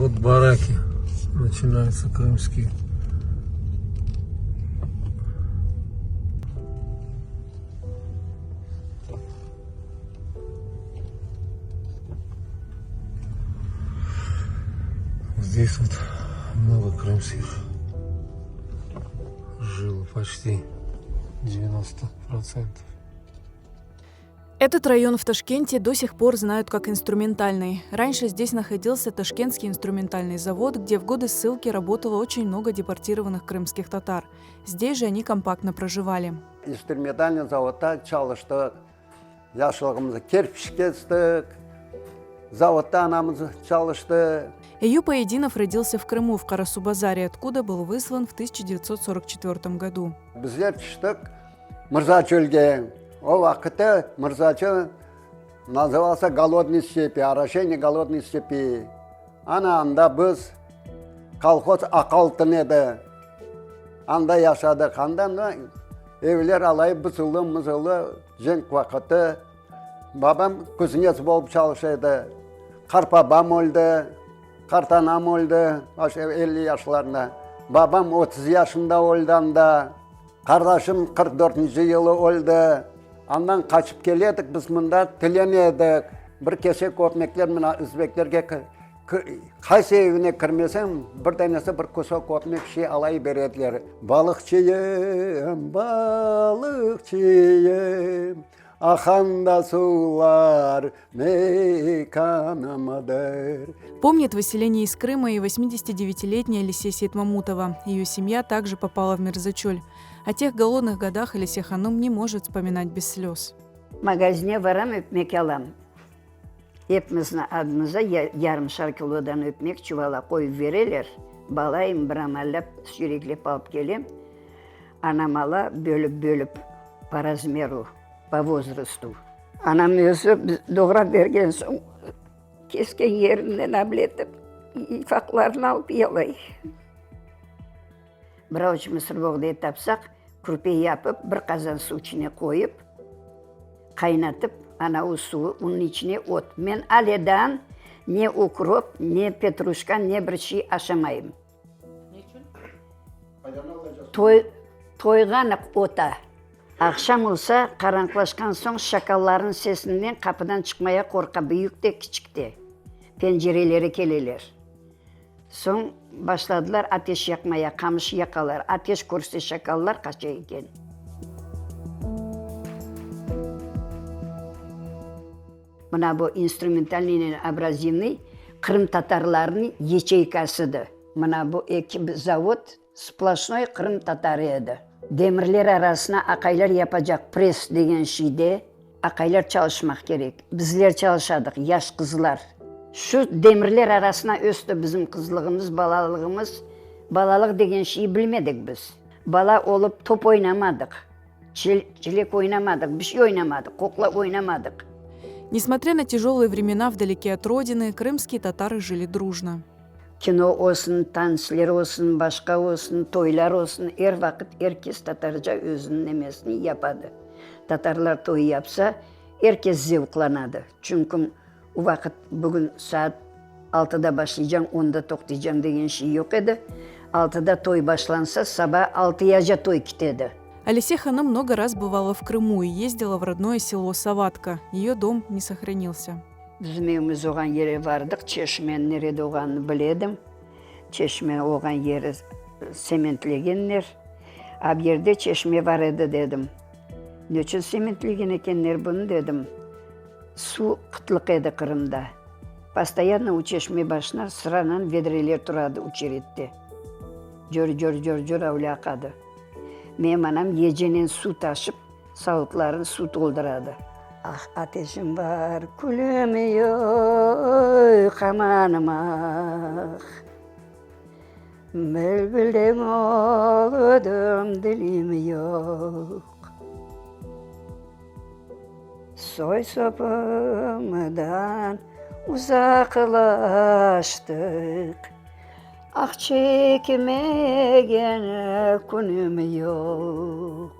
Вот бараки начинаются крымские. Здесь вот много крымских жило, почти 90%. Этот район в Ташкенте до сих пор знают как инструментальный. Раньше здесь находился Ташкентский инструментальный завод, где в годы ссылки работало очень много депортированных крымских татар. Здесь же они компактно проживали. İnstrumentalnıy zavodda çalıştıq, yaşlığımızda kerpiç kestik, zavodda anamız çalıştı. Эюп Аединов родился в Крыму, в Карасу-Базаре, откуда был выслан в 1944 году. Bizler tüştik Mırzaçölge. O vaqıtta Mırzaçöl nazıvalsa Golodnıy stepi, Орошение Голодной stepi. Ana anda biz, kolhoz Aqaltın edi, anda yaşadıq. Andan evler alay buzuldı-muzuldı, cenk vaqıtı. Babam kuznets bolıp çalışa edi. Qartbabam öldi, qartanam öldi, 50 yaşlarında. Babam 30 yaşında öldi anda. Qardaşım 44-nci yılı öldi. Andan qaçıp kele edik biz mında, tilene edik. Bir kesek ötmekler mına özbeklerge qaysı evine kirmeseñ, bir danesi bir kusok ötmek şey alay bere ediler. Balıqçıyım, balıqçıyım, aqanda suvlar meykanımdır. Помнит выселение из Крыма и 89-летняя Алисе Сейтмамутова. Ее семья также попала в Мирзачуль. О тех голодных годах Алисе Ханум не может вспоминать без слез. Magazinge varam, ötmek alam. Epimizni adımıza yarımşar kilodan ötmek çuvala qoyıp bereler. Balayım, bir amallap, süyreklep alıp kelem. Anam ala, bölüp-bölüp, po razmeru, po vozrastu. Anam özü doğrap bergen soñ, kesken yerinden abletip, ifaqlarını alıp yalay. Bir avuç mısırboğday tapsaq, kürpe yapıp, bir qazan suv içine qoyıp, qaynatıp, ana o suvı, onıñ içine ot. Men ale daa ne ukrop, ne petruşka, ne bir şey aşamayım. Toy, toyğanıq ota. Aqşam olsa, qaranqlaşqan soñ şakallarnıñ sesinden qapıdan çıqmaya qorqa büyük de, kiçik de. Pencerelere keleler. Soñ başladılar ateş yaqmaya, qamış yaqalar. Ateş körse şakallar qaça eken. Mına bu instrumentalnıy abrazivnıy qırımtatarlarnıñ yaçeykasıdı. Mına bu eki zavod sploşnoy qırımtatarı edi. Demirler arasına aqaylar yapacaq press degen şeyde aqaylar çalışmaq kerek. Bizler çalışadıq, yaş qızlar. Şu demirler arasına östi bizim qızlığımız, balalığımız. Balalıq degen şeyi bilmedik biz. Bala olıp top oynamadıq. Çelek oynamadıq, bir şey oynamadıq, qoqla oynamadıq. Несмотря на тяжелые времена вдалеке от родины, крымские татары жили дружно. Kino olsun, tantsler olsun, başqa olsun, toylar olsun, er vaqıt er kes tatarca özüniñ nemesini yapadı. Tatarlar toy yapsa, er kes zevqlanadı. Çünki o vaqıt bugün saat altıda başlaycañ, onda toqtaycañ degen şey yoq edi. Altıda toy başlansa, saba altıyaca toy kitedi. Алисе hanım много раз бывала в Крыму и ездила в родное село Саватка. Ее дом не сохранился. Bizim evimiz olğan yere bardıq, çeşmeniñ nerede olğanını bile edim. Çeşme olğan yeri sementlegenler. A bu yerde çeşme bar edi, dedim. Ne içün sementlegen ekenler bunı, dedim. Suv qıtlıq edi Qırımda. Postoyanno o çeşme başına sıranan vedreler turadı uçerette. Cör-cör-cör-cör avle aqadı. Menim anam gecenen suv taşıp, savutlarını suv toldıradı. Ah, ateşim bar, külüm yoq, amanım ah. Bülbülden oldım, dilim yoq. Soy-sopumdan uzaqlaştıq, Ah çekmegen künüm yoq.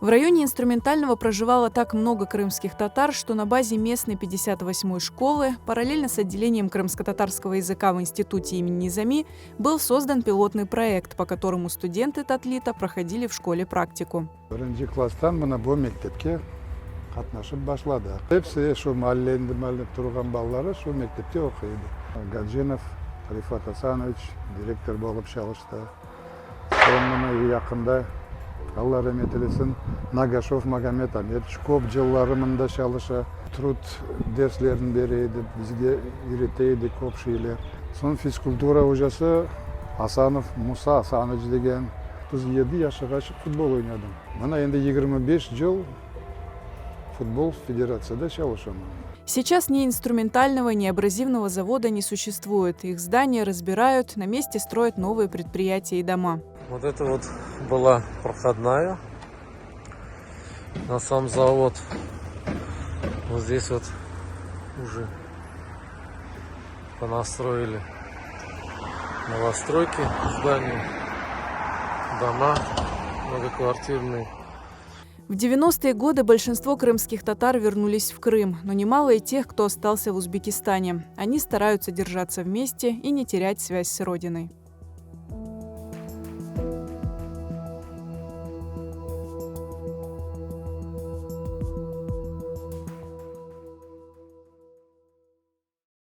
В районе инструментального проживало так много крымских татар, что на базе местной 58-й школы, параллельно с отделением крымско-татарского языка в институте имени Низами, был создан пилотный проект, по которому студенты Татлита проходили в школе практику. Birinci klasstan mına bu mektepke qatnaşıp başladıq. Episi şu maallende maallede turğan balaları şu mektepte oquy edi. Gacinov Rifat Asanoviç direktor bolıp çalıştı. Soñ mına yaqında, Alla ramet eylesin, Nagaşov Magomed Ametovich köp yılları mında çalışa. Trud derslerini bere edi, bizge üyrete edi köp şeyler. Soñ fizkultura ocası Asanov Musa Asanoviç degen. 37 yaşığaçıq futbol oynadım. Mına endi 25 yıl futbol federatsiyada çalışaman. Сейчас ни инструментального, ни абразивного завода не существует. Их здания разбирают, на месте строят новые предприятия и дома. Вот это вот была проходная на сам завод. Вот здесь вот уже понастроили новостройки, здания, дома многоквартирные. В 90-е годы большинство крымских татар вернулись в Крым, но немало и тех, кто остался в Узбекистане. Они стараются держаться вместе и не терять связь с родиной.